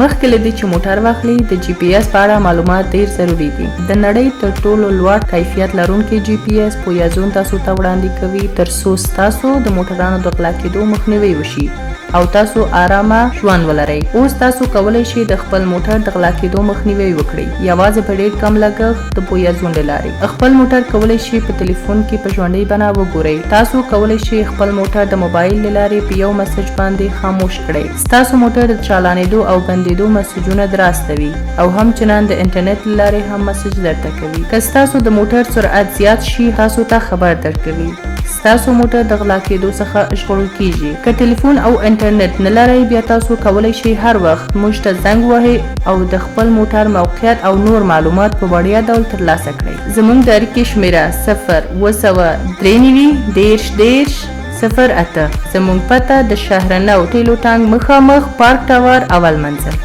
مخکې له دې چې موټر واخلئ، د جي پي اس په اړه معلومات ډیر ضروري دي. د نړۍ تر ټولو لوړ کیفیت لرونکی جي پي اس پویازون تاسو ته وړاندې کوي، تر څو ستاسو د موټرانو د غلا کیدو مخنیوی وشي او تاسو آرامه ژوند ولرئ. اوس تاسو کولی شئ د خپل موټر د غلا کیدو مخنیوی وکړئ، یوازې په ډیر کم لګښت د پویازون له لارې. خپل موټر کولی شئ په تلیفون کې په ژوندۍ بڼه وګورئ. تاسو کولی شئ خپل موټر د موبایل له لارې په یو مسج باندې خاموش کړئ. ستاسو موټر د چالانیدو او بندیدو مسجونه دراستوي او همچنان د انټرنیټ له لارې هم مسج درته کوي. که ستاسو د موټر سرعت زیات شي، تاسو ته خبر درکوي. ستاسو موټر د غلا کیدو څخه ژغورل کیږي. که ټلیفون او انټرنیټ نه لرئ، بیا تاسو کولی شئ هر وخت موږ ته زنګ ووهئ او د خپل موټر موقعیت او نور معلومات په وړیا ډول ترلاسه کړئ. زموږ د اړیکې شمیره 0793 90 30 08. زموږ پته د شهرنو تیلو ټانک مخامخ، پارک ټاور، اول منزل.